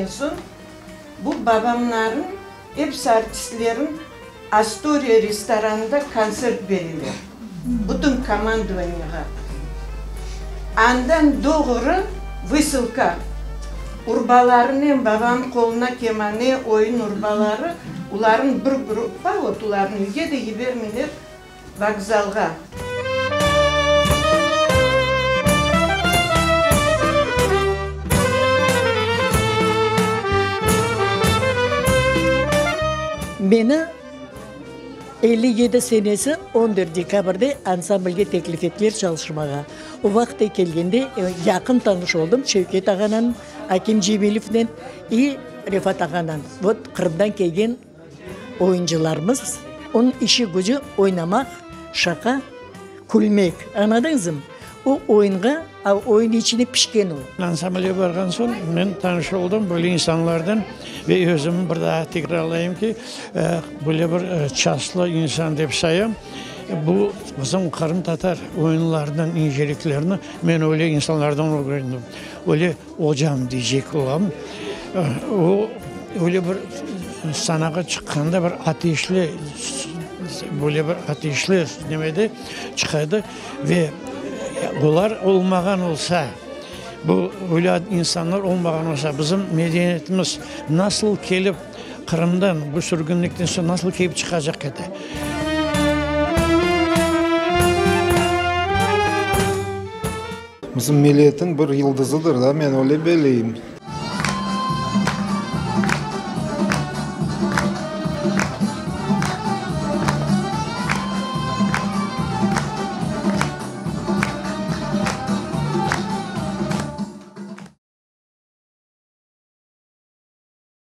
ketken soñ, bu babamların, episi artistlerin Astoriya restoranında kontsert bereler, bütün komandovaniyağa. Andan doğru vısılka, urbalarınen babam qoluna kemane, oyun urbaları, oların bir gruppa, vot olarnı üyge de yibermeyler, Vokzalğa. Meni 57 senesi 14 dekabrde ansamblge teklif ettiler çalışmağa. O vaqıt kelgende yaqın tanış oldım Şevket ağanen, Akim Cemilevnen i Refat ağanen. Vot, Qırımdan kelgen Oyuncılarımız, onıñ işi-gücü oynamaq, şaqa, külmek, añladıñızmı? O oyunğa, a oyun içine pişken o. Ansamblge barğan soñ men tanış oldım böyle insanlardan ve özüm bir daa tekrarlayım ki, böyle bir çaslı insan dep sayam. Bu bizim qırımtatar oyunlarınıñ inceliklerini men öyle insanlardan ögrendim. Öyle Ocam deycek olam, o öyle bir sanağa çıqqanda bir ateşli, böyle bir ateşli nemede çıqadı ve olar olmağan olsa, bu öyle insanlar olmağan olsa, bizim medeniyetimiz nasıl kelip Qırımdan bu sürgünlikten soñ nasıl kelip çıqacaq edi? Bizim milletin bir yıldızıdır da, men öyle belleyim.